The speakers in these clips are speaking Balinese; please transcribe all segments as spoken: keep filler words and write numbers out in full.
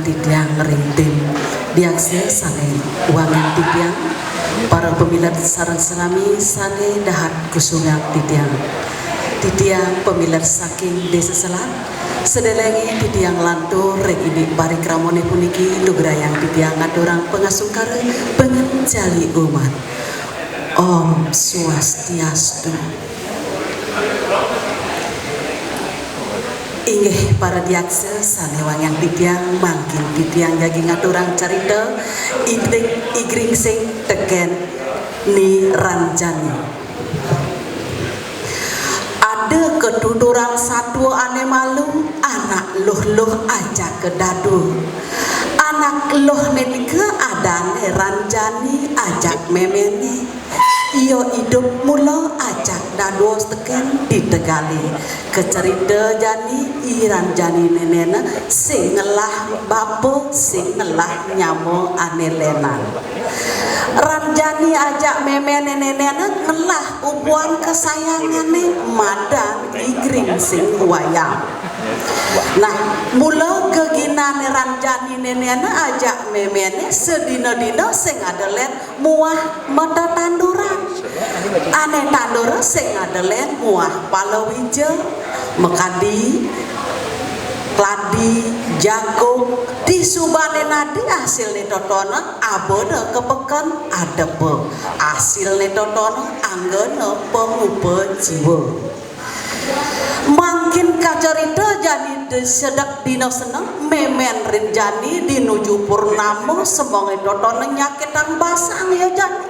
Titiang ring tim Diaksa sané wangiang titiang, para pamilet sareng sami sané dahat kusugang titiang. Titiang pamilet saking Désa Selat, sadéréngé titiang lantur ring indik parikramané puniki, lugrayang titiang ngaturang pangasungkara panganjali umat. Om Swastiastu. Inggih para diaksa sané wangiang titiang, mangkin titiang jagi ngaturang carita Igring, Igring sing tekén Ni Ranjani. Ada katuturan satua ané malu, anak luh-luh ajaka dadua. Anak luhné nika adané Ranjani ajak méméné. Ia idup mula ajak dadua tekén di tegalé. Kacarita jani I Ranjani nénéna sing ngelah bapa, sing ngelah nyama ané lénan. Ranjani ajak méméné nénéna ngelah ubuan kasayangané madan Igring sing wayang. Nah, mula geginané Ranjani nénéna ajak méméné sadina-dina sing ada lén muah matetanduran. Ané tandura sing ada lén muah palawija, makadi, kladi, jagung, disubané nadi asilné totona abana ka peken adepa. Asilné totona anggana pangupa jiwa. Mangkin kacarita jani sedek dina seneng, mémén Rinjani di nuju purnama semengé totona nyakitang basang ya jani.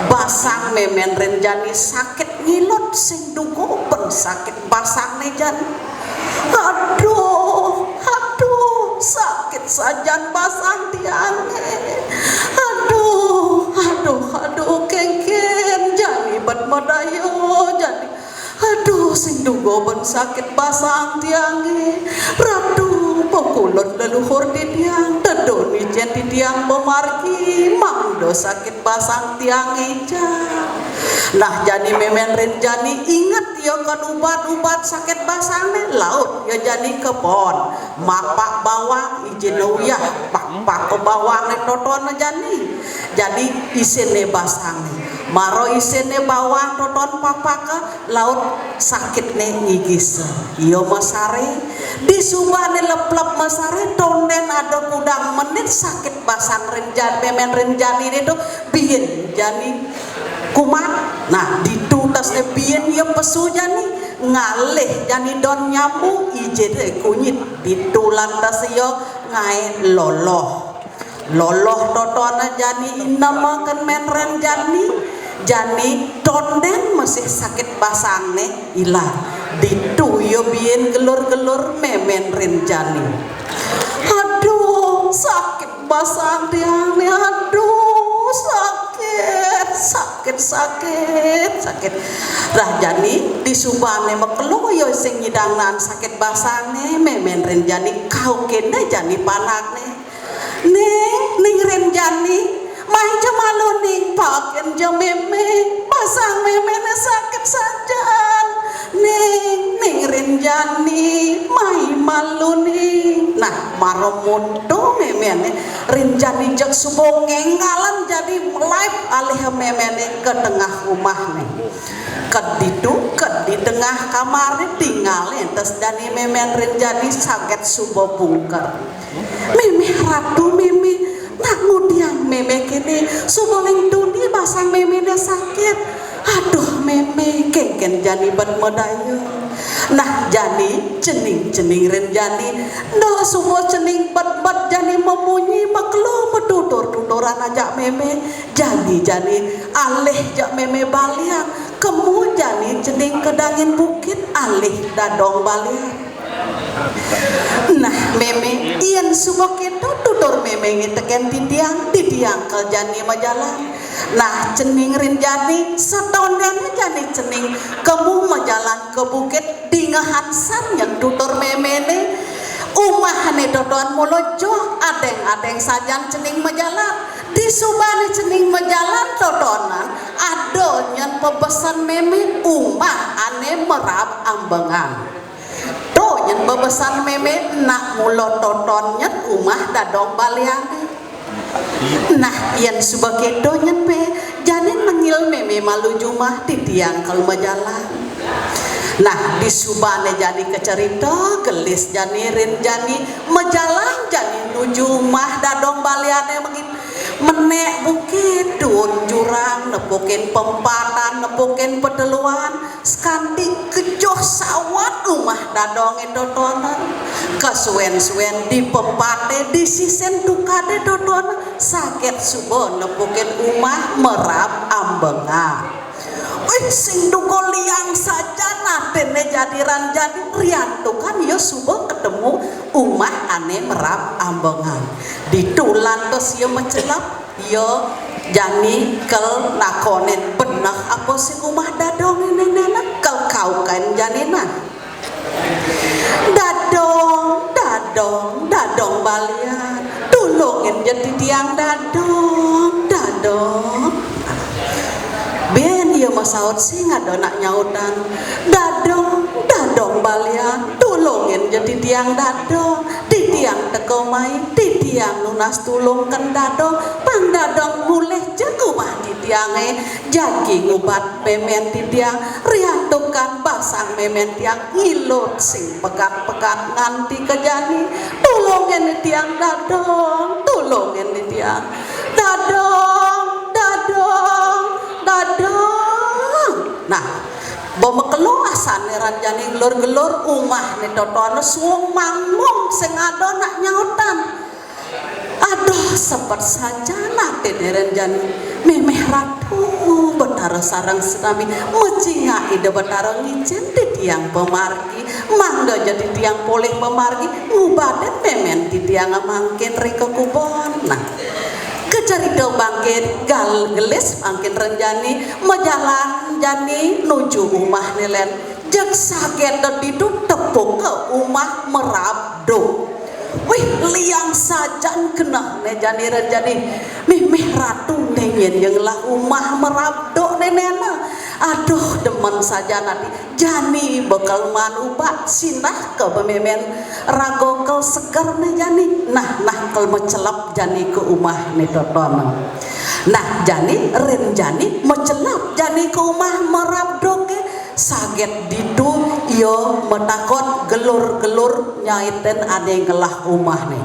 Basang mémén Rinjani sakit ngilut sing duga ben sakit basangné jani. Aduh, aduh, sakit sajan basang tiangé. Aduh, aduh, aduh, kéngkén jani bet madaya jani. Aduh, sing duga ben sakit basang tiangé. Ratu, pakulun leluhur titiang, tedun icén titiang pamargi, mangda sakit basang tiangé, Jang. Nah, jani mémén Rinjani inget ya kan ubat-ubat sakit basangné, laut ya jani ka paon. Mapak bawang, icén uyah, pak-pak bawangné totona jani. Jani isinné basangné. Mara isinné bawang toton pak-pak laut sakitné ngigisa. Ia masaré, disubané leplep masaré, tondén ada kudang menit sakit basang Rinjan-, mémén Rinjani ditu biin jani kumat. Nah, ditu tesné biin ia pesu jani, ngalih jani daun nyambu, ijé dé kunyit. Ditu lantas ia ngaé loloh. Loloh totona jani inemaken mémén Rinjani, jani tondén masih sakit basangné ilang. Ditu ia biin gelur-gelur mémén Rinjani. Aduh, sakit basang tiangé, aduh, sakit, sakit, sakit, sakit. Dah jani disubané makelo ia sing nyidang nahan sakit basangné, mémén Rinjani kaukin dé jani panakné. Ning, Ning Rinjani, mai ja malu Ning, paekin ja mémé, basang méméné sakit sajan. Ning, Ning Rinjani, mai malu Ning. Nah, mara monto méméné, Rinjani jeg suba ngénggalan jani malaib alih méméné ka tengah umahné. Ka ditu, ka di tengah kamaré, tingalé tes jani mémén Rinjani saget suba bungker. Mémé Ratu, mémé, nak ngudiang mémé kéné, suba ling tuni basang méméné sakit. Aduh, mémé, kéngkén jani bet madaya. Nah, jani cening-cening Rinjani, nah suba cening bet-bet jani mamunyi, makelo matutur-tuturan ajak mémé. Jani-jani alih jak mémé balian, kemu jani cening ka dangin bukit alih dadong balian. Nah, mémé, yén suba kéto tutur mémé ngitekén titiang, titiang kel jani majalan. Nah, cening Rinjani, satondéné jani cening kemu majalan ka bukit, dingehan san nyén tutur méméné. Umahné totonan mula joh, adéng-adéng sajan cening majalan. Disubané cening majalan totonan, ada nyén pabesen mémé umah ané maraab ambengan. To Bebesan mémé nak mula toton nyén umah Dadong Baliané. Nah, yén suba kéto nyén Pé, jani nengil mémé malu jumah, titiang kal majalan. Nah, disubané jani kacarita, gelis jani rin jani, majalan jani nuju umah Dadong Baliané mangkin. Menék bukit, duun jurang, nepukin pempatan, nepukin peteluan, sakanti kejuh sawat umah Dadongé totonan. Kasuén-suén di pempaté, di sisin tukadé totonan, saget suba nepukin umah Merab Ambengan. Wih, sing duga liang sajan atiné jani ran jani, riantukan ia suba ketemu umah ané Merab Ambengan. Ditu lantas ia macelep, ia jani kal nakonin beneh apa sing umah Dadong nénénan, kal kaukan jani nah. "Dadong, Dadong, Dadong Balian, tulungin ja titiang Dadong, Dadong." Bén ia masaut sing ada nak nyautan. "Dadong, Dadong Balian, tulungin ja titiang Dadong. Titiang teka mai, titiang nunas tulungkan Dadong. Pang Dadong mulih ja ka umah titiangé, jagi ngubat mémén titiang, riantukan basang mémén tiang ngilut sing pegat-pegat nganti ka jani. Tulungin tiang Dadong, tulungin tiang. Dadong, Dadong, Dadong." Nah, ba makelo asané ran jani ngelur-ngelur umahné totonan suung mangmong sing ada nak nyautan. Aduh, sepet sajan atiné ran jani. Méméh Ratu Betara sareng sinami, macingak Ida Betara ngicén titiang pamargi, mangda ja titiang polih pamargi, ngubatin mémén titiang mangkin ring kakubon. Nah, kacarita mangkin gal-, gelis mangkin ran jani, majalan jani nuju umahné lén. Jeg saget ditu tepuk ka umah Merab Duk. Wih, liang sajan kenehné jani ran jani. Méméh Ratu né nyén ia ngelah umah Merab Duk nénénan. Aduh, demen sajan ati. Jani bakal maan ubat sinah ka mémén raga kal seger né jani. Nah, nah kal macelep jani ka umahné totonan. Nah, jani rin jani macelep jani ka umah Merab Duké. Saget ditu ia matakon gelur-gelur nyaitin ané ngelah umahné.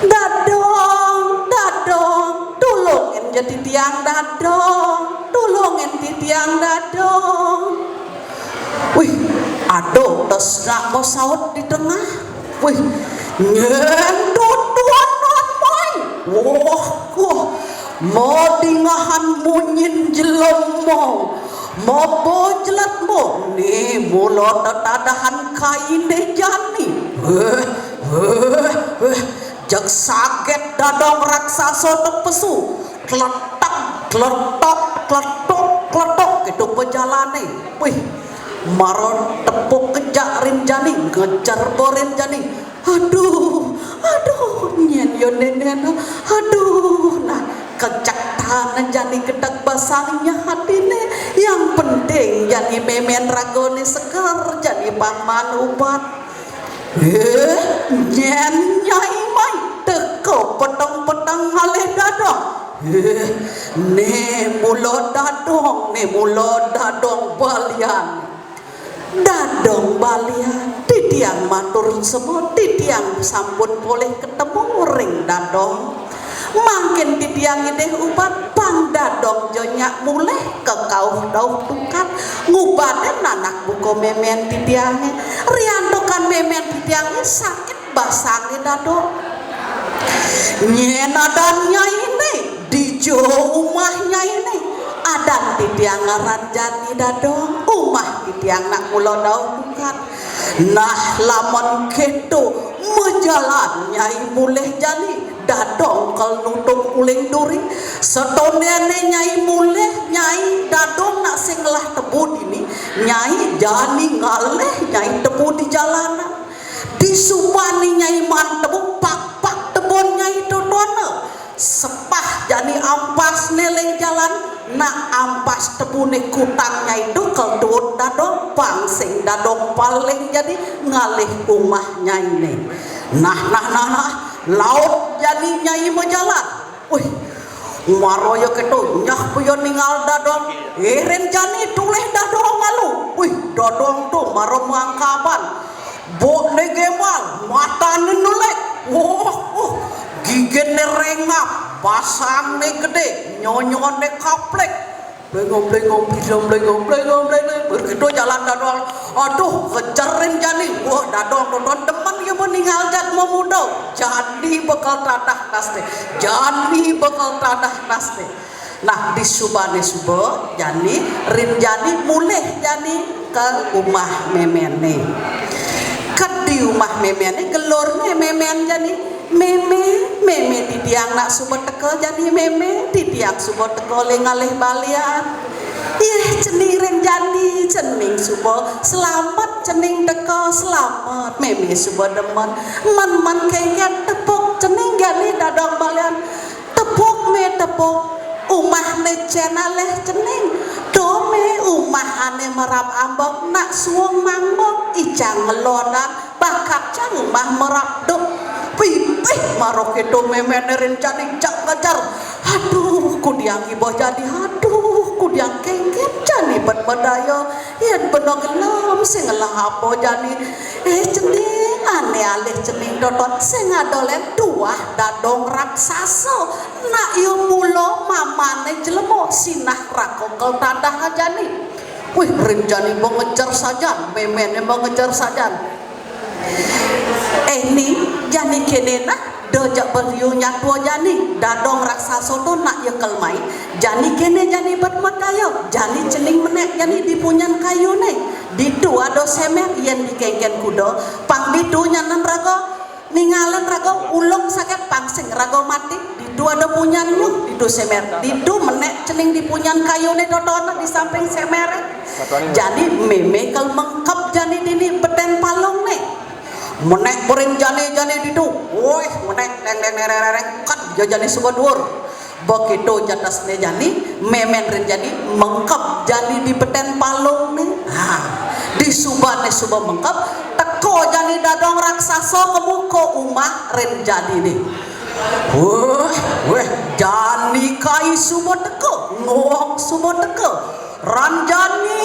"Dadong, Dadong, tulungin ja titiang Dadong, tulungin titiang Dadong." Wih, ada tresna masaut di tengah. Wih, nyén tutuanan mai. Wah, wah, madingahan munyin jelema. Mabojlet mo, né mula tetadahan kainé jani. Wéh, wéh, wéh. Jeg saget Dadong raksasa tepesu. Kletek, kletok, kletok, kletok. Kéto pajalané. Wih, mara tepuk kejak rin jani, ngejer ba rin jani. Aduh, aduh, nyén ia nénénan. Aduh, nah, kejak tan jani gedeg basangné atiné. Yang penting jani mémén ragané seger, jani pang maan ubat. Éh, nyén Nyai mai teka peteng-peteng ngalih Dadong. Éh, né mula Dadong, né mula Dadong Balian. Dadong Balian, titiang matur suba, titiang sampun polih ketemu ring Dadong. Mangkin titiang ngidih ubat, pang Dadong ja nyak mulih ka kauh dauh tukad, ngubatin anak buka mémén titiangé. Riantukan mémén titiangé sakit basangé Dadong. Nyén adan Nyainé, dija umah Nyainé. Adan titiang ngaran jani Dadong, umah titiang nak mula dauh tukad. Nah, lamun kéto, majalan Nyai mulih jani, Dadong kal nutup uling duri. Satondéné Nyai mulih, Nyai Dadong nak sing ngelah tebu dini, Nyai jani ngalih, Nyai tebu di jalanan. Disubané Nyai maan tebu, pakpak tebun Nyai totonan. Sepah jani ampasné ring jalan, nak ampas Pas tebune kutang nyai tu kelut Dadong, pang sing Dadong paling jani ngalih umah nyai ne. Nah, nah, nah, nah, laut jani nyai majalan. Wih, mara ya keto, nyah pia ningal Dadong. Eh, rin jani tulih Dadong malu. Wih, Dadong tu mara mangkaban. Bokne gembal, matane nelek. Wah, wah, gigine rengap, basangne gede, nyonyone kaplek. Blengong, blengong, blengong, blengong, blengong, blengong. Begitu jalan Dadong. Aduh, kejerin jani. Wah, Dadong, Dadong demen ya meningal jat memuda. Jani bekel tadah naste. Jani bekel tadah naste. Nah, disubane suba jani, rin jani mulih jani ke umah memene. Ked di umah memene, gelurne memen jani, "Meme, meme, titiang nak suba teka jani, meme, titiang suba teka le ngalih balian." "Ih, cening rin jani, cening suba selamet, cening teka selamet, meme suba demen." Men-men kengken tepuk cening jani Dadong balian. "Tepuk me tepuk, umahne cen alih cening. To me umah ane merap ambek nak suung mangbek, icang ngelonan, bakat cang umah merap duk." Pipih mara keto memene rin jani cak ngejar. "Aduh, kudiang iba jani, aduh, kudiang kengken jani bet medaya. Yen bena gelem sing ngelah apa jani. Eh, cening, ane alih cening Toton sing ada len tuah Dadong raksasa. Nak ya mula mamane jelema sinah raka kel tadah jani." Wih, rin jani mengejar sajan, memene mengejar sajan. "Eh, ni, jani kene nah, da jak beriu nyatua jani, Dadong raksasa tu nak ya kel mai, jani kene jani bet medaya, jani cening menek jani di punyan kayune. Ditu ada semer yen dikengken kuda, pang ditu nyanan raga, ningalen raga ulung saket pang sing raga mati. Ditu ada punyan nyuh, ditu semer. Ditu menek cening di punyan kayune Toton di samping semere." Jani meme kel mengkep jani dini beten palungne. Menek berin jani, jani ditu. Woi, menek, deng, deng, deng, deng, deng, kat, ya jani suba duur. Begitu jatasne jani, memen rin jani, mengkep jani di beten palungne. Ha, disubane suba mengkep, teka jani Dadong raksasa ke muka umah rin jani ne. Weh, weh, jani kai suba teka, ngong suba teka. "Ran jani,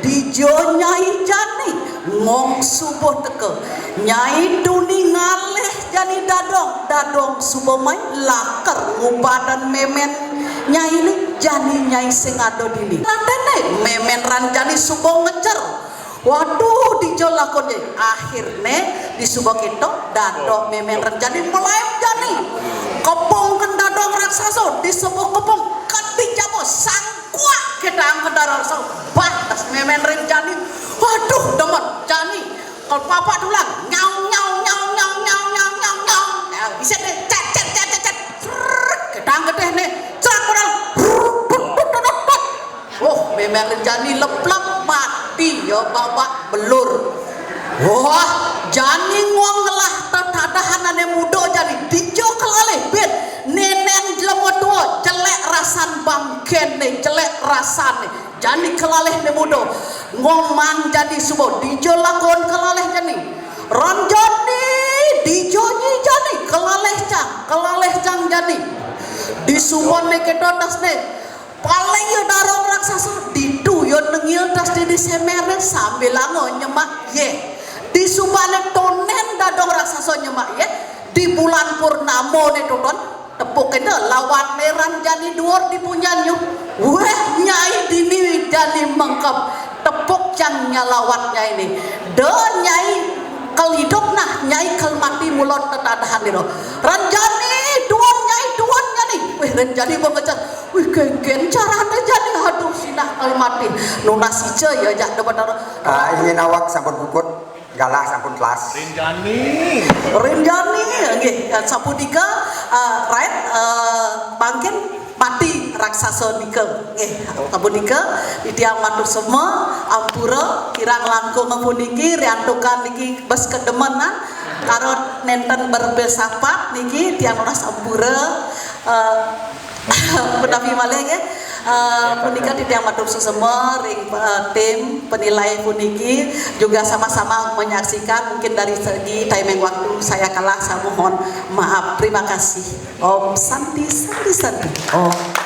dija nyai jani?" Ngong suba teka. Nyai tuni ngalih jani Dadong, Dadong suba mai laker ngubadan memen nyai ne, jani nyai sing ada dini. Latene memen ran jani suba ngejer. Waduh, dija lakonne. Akhirne disuba keto, Dadong memen ran jani melaem jani. Kepung ken Dadong raksasa, disuba kepung, ken dijaba sang kuak ketang ke Dadong raksasa. Bah, tas memen rin jani. Waduh, demen jani. Kel papa tulang, nyau, nyau, nyau, nyau, nyau, nyau, nyau, nyau. Nah, iset ne, cet, cet, cet, cet, cet. Srrrk, ketang getih ne. Cerat modal. Srrrk, tut, tut, tut, tut, tut. Oh, memen rin jani leplep mati ya babak belur. Wah, jani ngong ngelah tetadahan ane muda jani. Dija kelalih bin. Nenen jelema tua, jelek rasan bangken ne, jelek rasan ne. Jani kelalih ne muda. Ngong man jani suba, dija lakon kelalih jani. Ran jani, dija nyi jani, kelalih cang, kelalih cang jani. Disuba ne keto atas ne. Paling ya Dadong raksasa, ditu ya nengil tas di, di semer ne sambil ango nyemak ye. Disubane tonen Dadong raksasa nyemak ye. Di bulan purnama ne Toton, tepuk kena lawat ne ran jani duur di punyan nyuh. Weh, nyai dini jani mengkep. Tepuk cang nyalawat nyai ne. Da nyai kel idup nah, nyai kel mati mula tetadahan niro. Ran jani, duur nyai, duur nyai. Weh, ran jani mengejar. Wih, kengken carane jani, aduh, sinah kel mati. Nunas ica ya, jak da Batara. Ah, ingin awak sampun puput, galah sampun telas. Rinjani. Rinjani, nggih, sapunika, eh, raet, eh, mangkin mati raksasa nika. Nggih, sapunika, titiang matur sema, ampura, kirang langkung puniki, riantukan niki bes kedemenan, karo nenten berfilsafat niki, tiang nunas ampura, eh, Menawi malih nggih, Eh, punika titiang matur suksma ring, eh, tim penilai puniki juga sama-sama menyaksikan, mungkin dari segi timing waktu saya kalah, saya mohon maaf. Terima kasih. Om Santi, Santi, Santi. Om.